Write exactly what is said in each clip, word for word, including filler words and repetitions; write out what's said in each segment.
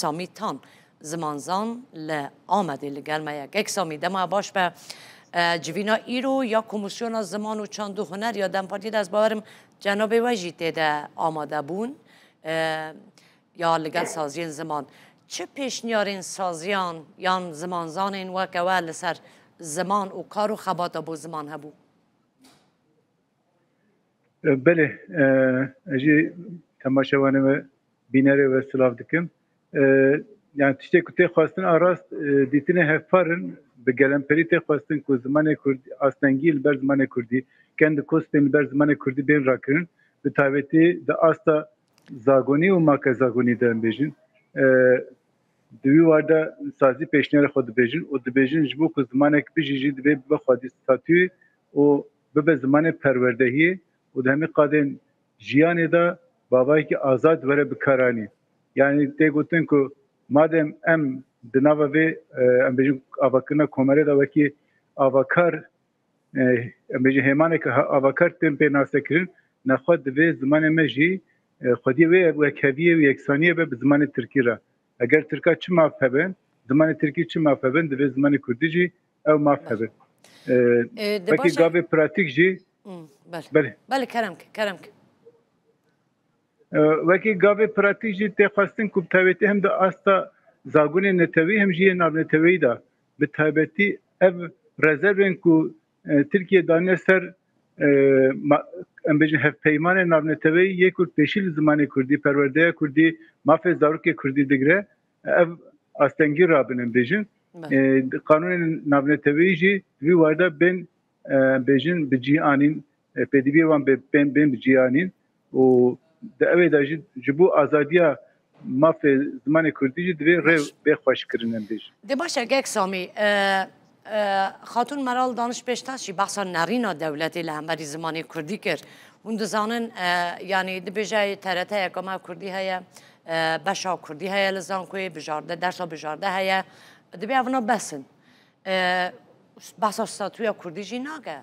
Tamî Tan, zimanzan li Amedê li gel me ye. Kek Samî, dema baş be. E, civîna îro ya Komîsyona Ziman û Çand û Huner ya DEM Partiyê de ez bawerim cenabê we jî tê de amade bûn. E, ya li gel saziyên ziman. Çi pêşniyarên saziyan yan zimanzanên weke we li ser ziman û kar û xebata bo ziman hebû? E, belê, e, ez jî temaşevanê we, bînerê we silav dikim. E, yani tiştê ku tê xwestin a rast, e, dîtinê hevpar in, bi gelemperî tê xwestin ku zimanê kurdî, astengî li ber zimanê kurdî, kend û kospên li ber zimanê kurdî bên rakirin, bi taybetî di asta zagonî û make zagonî de em bêjin. E, di wî war de sazî pêşniyarê xwe dibêjin û dibêjin ji bo ku zimanek bijî jî divê bibe xwedî statûyê û bibe zimanê perwerdehiyê û di hemî qadên jiyanê de bi avayekî azad were bikaranî. Yani tê gotin ku madem em di nava vê, e, em bêjin avakirina komelê de wekî avakar, e, em bêjin hêmanek ha-, avakar tên pê nasekirin, nexwe divê zimanê me jî, e, xwediyê wê wekheviyê û yeksaniyê be bi zimanê tirkî re. Eger tirka çi maf hebe, zimanê tirkî çi maf hebe, divê zimanê kurdî jî ew maf hebe. E, E, de wekî baş e. gavê pratîk jî Hmm, belê. Belê. Belê, kerem ke, kerem ke. E, wekî gavê pratîk jî tê xwestin ku bi taybetî hem di asta zagonê netewî hem jî yê navneteweyî de bi taybetî ev rezervên ku, e, Tirkiye dane ser, e, ma-, em bêjin hevpeymanên navneteweyî yê ku pêşî li zimanê kurdî, perwerdeya kurdî, mafê zarokê kurdî digire, ev astengî rabin em bêjin. Belê. E, qanûnên navneteweyî jî di vî warde bên, e, bêjin bi cih anîn, e, pêdiviyê wan bê-, bên, bên bi cih anîn û di ewê de jî ji bo azadiya mafê zimanê kurdî jî divê rê Baş. bê xweş kirin em bêjin. De baş e, Kek Samî, e, e, Xatûn Meral Daniş Beştaş jî behsa nerîna dewletê li hemberî zimanê kurdî kir. Hûn dizanin, e, yanî dibêje T R T yekama kurdî heye, e, beşa kurdî heye li zankoyê, bijarde, dersa bijarde heye. Dibê evna bes in. E, behsa statûya kurdî jî nake.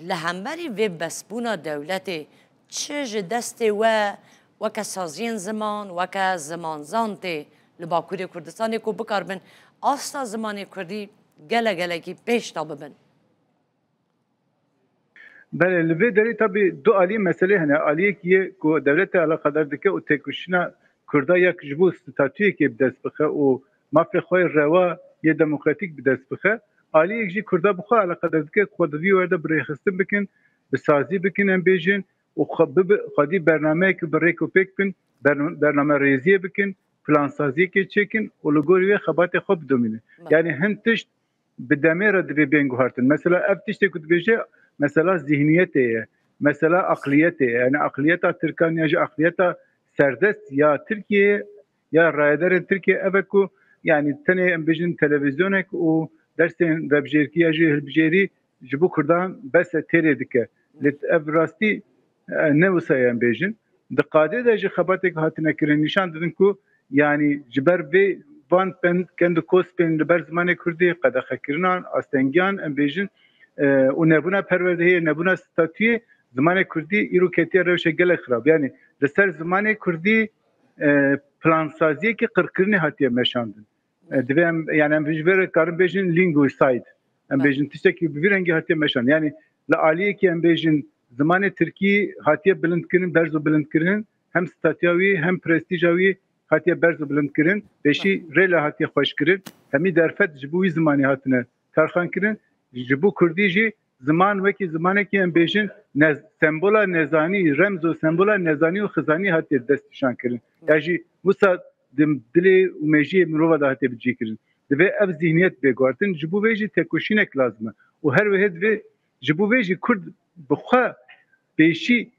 Li hemberî vê besbûna dewletê çi ji destê we weke saziyên ziman, weke zimanzan tê li Bakurê Kurdistanê ku bikaribin asta zimanê kurdî gele gelekî pêş de bibin? Belê, li vê derê tabî du alî meselê hene. Aliyek yê ku dewletê eleqedar dike û têkoşîna Kurda ya ji bo statûyekê bi dest bixe û mafê xwe yê rewa yê demokratîk bi dest bixe. Aliyek jî Kurda bi xwe eleqedar dike ku xwe di vî werde bi rêxistin bikin, bi sazî bikin em bêjin û xwe bibi-, xwedî bernameyek bi rêk û pêk bin, bern-, bername rêziyê bikin, plansaziyekê çêkin û li gorî wê xebatê xwe bidomînin. Belê. Yani hin tişt bi demê re divê bên guhartin. Mesela ev tiştê ku dibêje, mesela zihniyetê ye, mesela aqliyetê ye. Yani aqliyeta Tirkan ya jî aqliyeta serdest ya Tirkiyeyê, ya rayedarên Tirkiye ev e ku, yani tenê em bêjin televîzyonek û dersên vebijêrkî ya jî hilbijêrî ji bo Kurdan bes e têrê dike. Lê ev rastî, e, ne wisa ye em bêjin. Di qadê de jî xebateke hatine kirin nîşan didin ku, yanî ji ber vê van pen-, kend û kospên li ber zimanê kurdî, qedexekirinan, astengiyan, em bêjin, e, û nebûna perwerdehiyê, nebûna statûyê, zimanê kurdî îro ketiye rewşe gelek xirab. Yanî li ser zimanê kurdî, e, plansaziyekî qirkirinê hatiye meşandin. E, divê em, yani em ji vê re karin bêjin linguicide. Em Belê. bêjin tiştekî bi vî rengî hatiye meşan. Yani li aliyekî em bêjin zimanê tirkî hatiye bilindkirin, berz û bilindkirin. Hem statûya wî hem prestîja wî hatiye berz û bilindkirin. Pêşî Belê. rê le hatiye xweşkirin. Hemî derfet ji bo wî zimanê hatine terxan kirin. Ji bo kurdî jî ziman wekî zimanekî em bêjin ne-, sembola nezanî, remz û sembola nezanî û xizanî hatiye destnîşan kirin. Ya jî wisa di dilê û mejiyê mirova de hatiye bicîkirin. Divê ev zihniyet bê guhartin, ji bo vê jî têkoşînek lazim e. Û her wehê divê ji bo vê jî Kurd bi xwe pêşî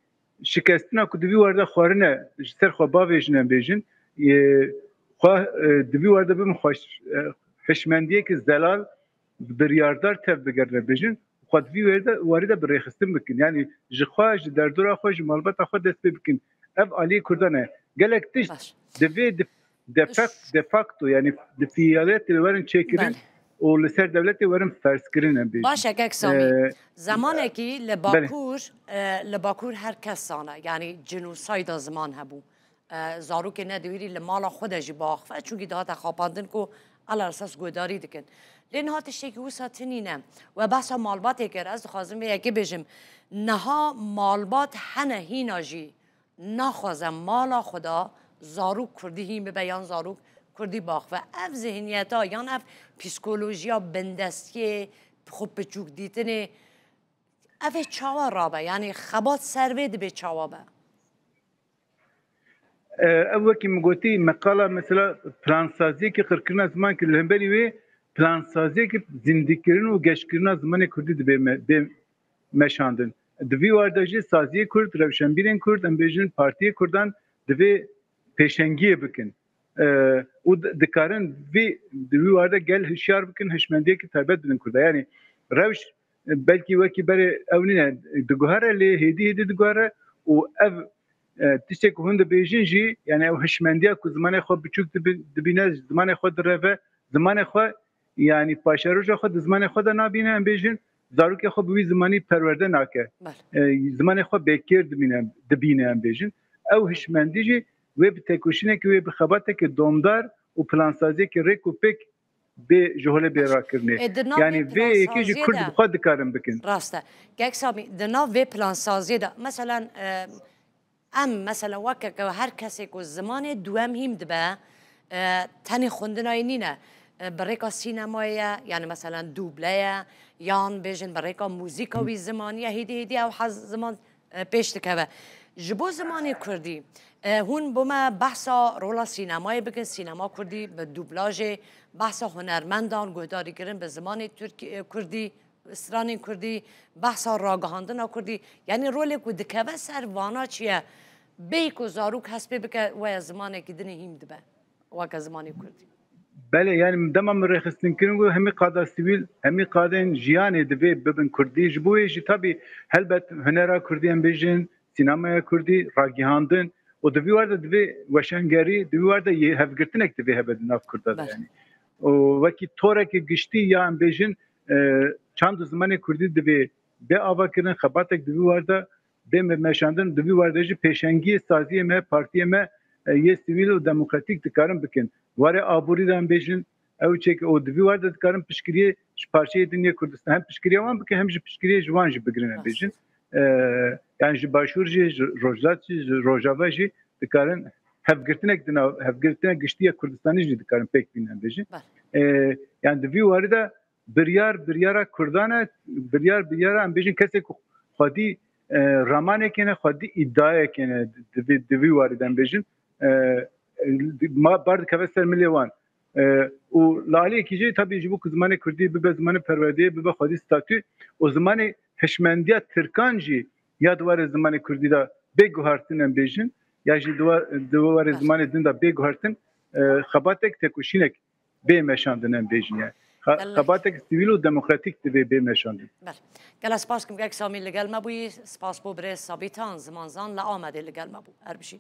şikestina ku di vî warde xwarine ji ser xwe bavêjin em bêjin, e, xwe, e, di vî warde bibin xweş, e, hişmendiyeke zelal, biryardar tev bigerin em bêjin, xwe di vî warî de, warî de bi rêxistin bikin. Yanî ji xwe, ji derdora xwe, ji malbata xwe dest pê bikin. Ev aliyê Kurdan e. Gelek tişt Baş. divê di, de fak-, de facto, yanî di fiiletê werin çêkirin Belê. û li ser dewletê werin ferzkirin em bêjin. Baş e, Kek Samî. Ee, Zemanekî li belê. Bakur, e, li Bakur her kes zane. Yanî cinosayda ziman hebû. e, zarokê ne diwîrî li mala xwe de jî biaxife, çunkî dihate xapandin ku ala esas guhdarî dikin. Lê niha tiştekî wisa tinî ne. We behsa malbatê kir, ez dixwazim vê yekê bêjim. Niha malbat hene hîna jî naxwaze mala xwe de zarok kurdî hîn bibe yan zarok kurdî biaxife. Ev zihniyeta yan ev psîkolojiya bindestiyê, xwe piçûk dîtinê, ev ê çawa rabe? Yanî xebat ser vê dibê çawa be? E, ew wekî min gotî, meqala mesela plansaziyekî qirkirina ziman kir, li hemberî wê plansaziyekî zindîkirin û geşkirina zimanê kurdî dibê me, bê meşandin. Di vî war de jî saziyê kurd, rewşenbîrên kurd, em bêjin partiyê kurdan divê pêşengiyê bikin. E, û di-, dikarin vî, di vî war de gel hişyar bikin, hişmendiyekî taybet bidin kurda. Yanî rewş, e, belkî wekî berê ew nîne, diguhere, lê hêdî hêdî diguhere û ev, e, tiştê ku hûn dibêjin jî, yani ew hişmendiya ku zimanê xwe biçûk dibi-, dibîne, zimanê xwe direve, zimanê xwe, yani paşeroja xwe di zimanê xwe de nabîne, em bêjin, zarokê xwe bi wî zimanî perwerde nake. Belê. E, zimanê xwe bêkêr dibîne, dibîne, em bêjin. Ew hişmendî jî wê bi tekoşînekê, wê bi xebateke domdar û plansaziyekê rêk û pêk bê ji holê bê rakirinê. E, di nav Yani vê vê yekê jî plansaziyê Kurd de bi xwe dikarin bikin. Rast e. Kek Samî, di nav vê plansaziyê de, meselen, e, em, meselen, weke ke her kesê ku zimanê duwem hîm dibe, e, tenê xwendina wî nîne. E, bi rêka sînemayê ye, yani, meselen, duble ye, yan bêjin bi rêka muzîka wî zimanî ye, hêdî hêdî ew hez ziman e, pêş dikeve. Ji bo zimanê kurdî, e, hûn bo me behsa rola sînemayê bikin, sînema kurdî bi dublajê, behsa hunermendan, guhdarîkirin bi zimanê Tirk-, e, kurdî, stranên kurdî, behsa ragihandina kurdî, yanî rolê ku dikeve ser vana çi ye? Bêyî ku zarok hest pê bike, waya zimanekî dinê hîm dibe. Weke zimanê kurdî. Belê, yani dema min rêxistin kirin got, hemî qada sivîl, hemî qadên jiyanê divê bibin kurdî. Ji bo wê jî tabî helbet hunera kurdî em bêjin, sînemaya kurdî, ragihandin û di vî war de divê weşangerî, di vî war de yê hevgirtinek divê hebe di nav kurda de Belê. yani. Û wekî torekê giştî ya em bêjin, e, çand û zimanê kurdî divê bê avakirin, xebatek di vî war de bê me meşandin, di vî war de jî pêşengiyê saziyê me, partiyê me, e, yê sivîl û demokratîk dikarin bikin. Warê aborî de em bêjin, ew çêke û di vî war de dikarin piştgiriyê ji parçeyê din yê Kurdistan, hem piştgiriya wan bikin, hem jî piştgiriyê ji wan jî bigirin em Rast. bêjin. E, yani ji Başûr jî, ji Rojhilat jî, ji Rojava jî dikarin hevgirtinek di nav, hevgirtinek giştî ya Kurdistanê jî dikarin pêk bînin em bêjin. Belê. E, yani di vî warî de biryar, biryara Kurdan e, biryar, biryara em bêjin kesê ku xwedî, e, ramanekê ne, xwedî îdiayekê ne, di vî, di vî warî de em bêjin, e, ma bar dikeve ser milê wan. E, û li aliyekî jî tabî ji bo ku zimanê kurdî bibe zimanê perwerdeyê, bibe xwedî statû û zimanê hişmendiya tirkan jî ya di warê zimanê kurdî de bê guhartin em bêjin, ya jî di wa-, di warê Rast. zimanê din de bê guhartin, e, xebatek têkoşînek bê meşandin em bêjin yani. Xe-, Belê. xebatek sivîl û demokratîk divê bê meşandin. Belê. Gelek spas kim Kek Samî li gel me bûyî. Spas bo birêz Sabîtan Zimanzan li Amedê li gel me bû. Her bijî.